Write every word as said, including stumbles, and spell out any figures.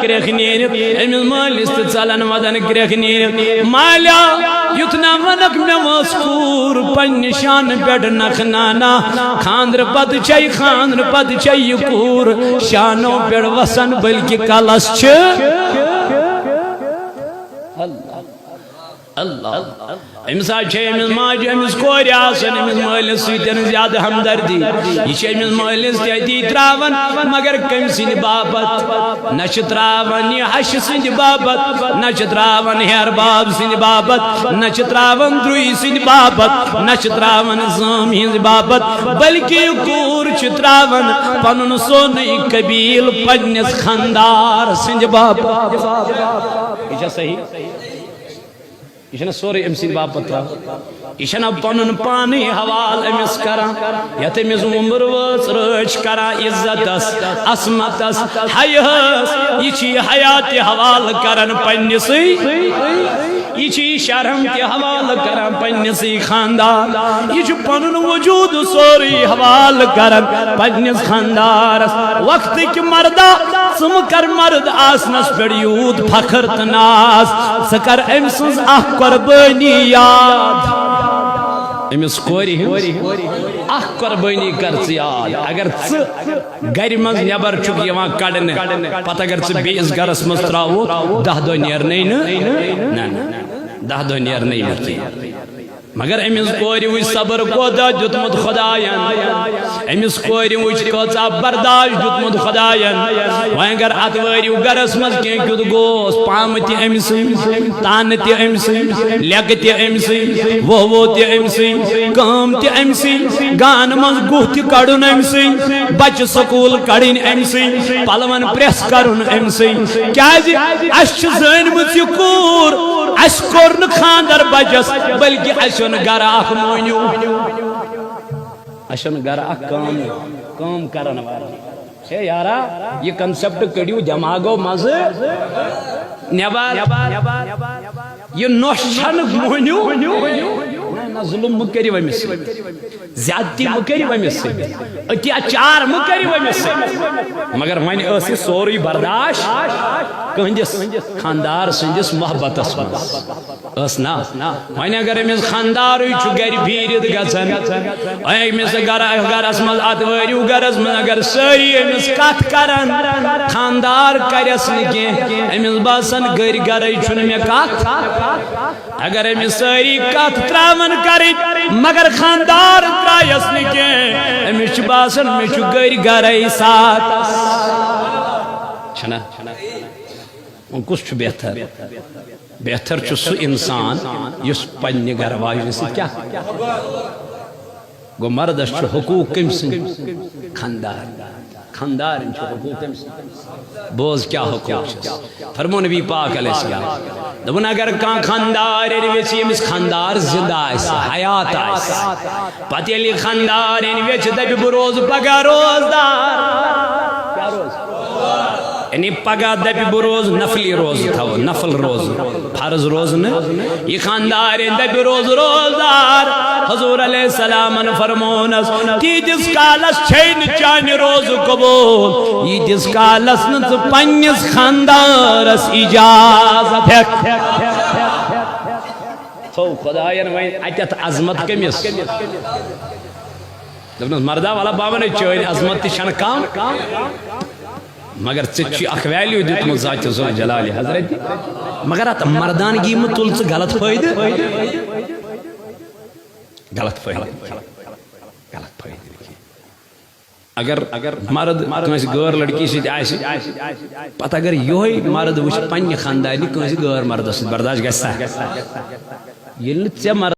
کرٛیکھ نیٖرِتھ، أمِس مٲلِس تہِ ژلن وَدن کرٛیکھ نیٖرِتھ۔ مالیا، یُتھ نہ وَنکھ مےٚ وٲژ کوٗر پننہِ شانہٕ پٮ۪ٹھ نکھٕ نانا۔ خانٛدرٕ پتہٕ چھے، خانٛدرٕ پتہٕ چھے یہِ کوٗر شانو پٮ۪ٹھ وَسان، بلکہِ کلس چھِ۔ اللہ۔ اللہ۔ أمِس حظ چھِ أمِس ماجہِ، أمِس کورِ آسان أمِس مٲلِس سۭتۍ زیادٕ ہمدردی۔ یہِ چھِ أمِس مٲلِس تہِ أتی ترٛاوان، مگر کٔمۍ سٕنٛدِ باپتھ؟ نہ چھِ ترٛاوان یہِ ہشہِ سٕنٛدِ باپتھ، نہ چھِ ترٛاوان ہیہَر باب سٕنٛدِ باپتھ، نہ چھِ ترٛاوان درٛوٚے سٕنٛدِ باپتھ، نہ چھِ ترٛاوان زٲم ہٕنٛزِ باپتھ، بلکہِ یہِ کوٗر چھِ ترٛاوان پنُن سونٕے قبیٖل پننِس خانٛدار سٕنٛدِ باپتھ۔ یہِ چھا صحیح؟ یہِ چھُنہ سورُے أمۍ سٕنٛدِ باپتھ ترٛاوان؟ یہِ چھُنہ پنُن پانٕے حوالہٕ أمِس کران، یتھ أمِس وُمبٕر وٲژ رٲچھ کران عزتس، عصمتس، حیاہس؟ یہِ چھُ یہِ حیا تہِ حوالہٕ کران پننِسٕے، یہِ چھُ یہِ شرم تہِ حوالہٕ کران پننِسٕے خاندان، یہِ چھُ پنُن وجوٗد سورُے حوالہٕ کران پننِس خاندارس۔ وقتٕکۍ مردا، ژٕ مہٕ کر مرد آسنس پٮ۪ٹھ یوٗت فخر تہٕ ناز، ژٕ کر أمۍ سٕنٛز اکھ قۄربٲنی یاد۔ أمِس کورِ ہٕنٛز اکھ قۄربٲنی کر ژٕ یاد۔ اگر ژٕ گرِ منٛز نٮ۪بر چھُکھ یِوان کڑنہٕ، پتہٕ اگر ژٕ بیٚیِس گرس منٛز ترٛاووکھ، دَہ دۄہ نیرنٕے نہٕ، نہ، نہ، دَہ دۄہ نیرنٕے نہٕ کینٛہہ۔ مگر أمِس کورِ وٕچھ صبر کوتاہ دیُتمُت خۄدایَن۔ أمِس کورِ وٕچھ کۭژاہ برداشت دیُتمُت خۄدایَن۔ وۄنۍ اگر اَتھ وٲرِو گَرَس منٛز کینٛہہ کیُتھ گوس، پامہٕ تہِ أمۍ سٕے، تانہٕ تہِ أمۍ سٕے، لیٚکہٕ تہِ أمۍ سٕے، وۄہ وۄہ تہِ أمۍ سٕے، کٲم تہِ أمۍ سٕے، گانہٕ منٛز گُہہ تہِ کَڑُن أمۍ سٕے، بَچہٕ سکوٗل کَڑٕنۍ أمۍ سٕے، پَلوَن پرٛٮ۪س کَرُن أمۍ سٕے۔ کیٛازِ؟ اَسہِ چھِ زٲنمٕژ یہِ کوٗر، اَسہِ کوٚر نہٕ خانٛدر بَچَس، بلکہِ اَسہِ اوٚن گَرٕ اَکھ مۄہنیوٗ۔ اَسہِ اوٚن گَرٕ اَکھ کٲم، کٲم کَرَن وٲلۍ۔ ہے یارا، یہِ concept کٔڑِو دٮ۪ماغو منٛزٕ نٮ۪بر۔ یہِ نۄش چھَنہٕ مۄہنیوٗ۔ نہ، نہ، ظُلُم مہٕ کٔرِو أمِس سۭتۍ۔ زیادتی مہٕ کٔرِو أمِس سۭتۍ، اتیاچار مہٕ کٔرِو أمِس سۭتۍ۔ مگر وۄنۍ ٲس یہِ سورُے برداشت کٕہٕنٛدِس خانٛدار سٕنٛدِس محبتس منٛز ٲس نا۔ وۄنۍ اگر أمِس خانٛدارٕے چھُ گرِ پھیٖرِتھ گژھان، أمِس گرٕ، گرس منٛز، اتھ وٲرِو گرس منٛز اگر سٲری أمِس کتھ کرن، خانٛدار کرٮ۪س نہٕ کینٛہہ، أمِس باسان گٔرۍ گرے چھُنہٕ مےٚ کتھ۔ اگر أمِس سٲری کتھ ترٛاوان کرٕنۍ، مگر خانٛدار ترٛایس نہٕ کینٛہہ، أمِس چھُ باسان مےٚ چھُ گٔرۍ گرے ساتھ۔ چھنا؟ وۄنۍ کُس چھُ بہتر؟ بہتر چھُ سُہ انسان یُس پننہِ گرٕ واجنہِ سۭتۍ کیٛاہ؟ گوٚو مردس چھُ حقوٗق کٔمۍ سٕنٛدۍ؟ خانٛدار۔ خانٛدارن چھُ حقوٗق کٔمۍ سٕنٛدۍ؟ بوز کیٛاہ حقوٗق چھِس۔ فرموو نبی پاک علیہ السلام، دوٚپُن، اگر کانٛہہ خانٛدار ییٚلہِ ویٚژھِ، ییٚمِس خانٛدار زِندٕ آسہِ، حیات آسہِ، پتہٕ ییٚلہِ خانٛدار ییٚلہِ ویٚژھِ، دَپہِ، بہٕ روزٕ پگاہ روزدار۔ کیٛاہ روزٕ؟ یعنی پگاہ دَپہِ، بہٕ روزٕ نفلی روزٕ تھاوٕ، نفل روزٕ۔ فرض روزٕ نہٕ۔ یہِ خانٛدارِنۍ دَپہِ، روزٕ روزدار۔ حضور علیہ السلامن فرمونس، تیٖتِس کالس چھے نہٕ چانہِ روزٕ قبوٗل، ییٖتِس کالس نہٕ ژٕ پننِس خانٛدارس اجازت ہٮ۪کھ۔ تھو خۄداین وۄنۍ اتٮ۪تھ عظمت کٔمِس؟ دوٚپنس، مردا، وَلہ بہٕ وَنے، چٲنۍ عظمت تہِ چھَنہٕ کم، مگر ژےٚ چھُے اکھ value دیُتمُت ذاتِ ذوالجلالِ حضرت۔ مگر اتھ مردانگی مہ تُل ژٕ غلط فٲیدٕ۔ غلط فٲیدٕ۔ غلط فٲیدٕ۔ اگر، اگر مرد کٲنٛسہِ غٲر لڑکی سۭتۍ آسہِ، پتہٕ اگر یِہوٚے مرد وٕچھِ پننہِ خاندارنہِ کٲنٛسہِ غٲر مردس سۭتۍ، برداش گژھِ سا؟ ییٚلہِ نہٕ ژےٚ مرد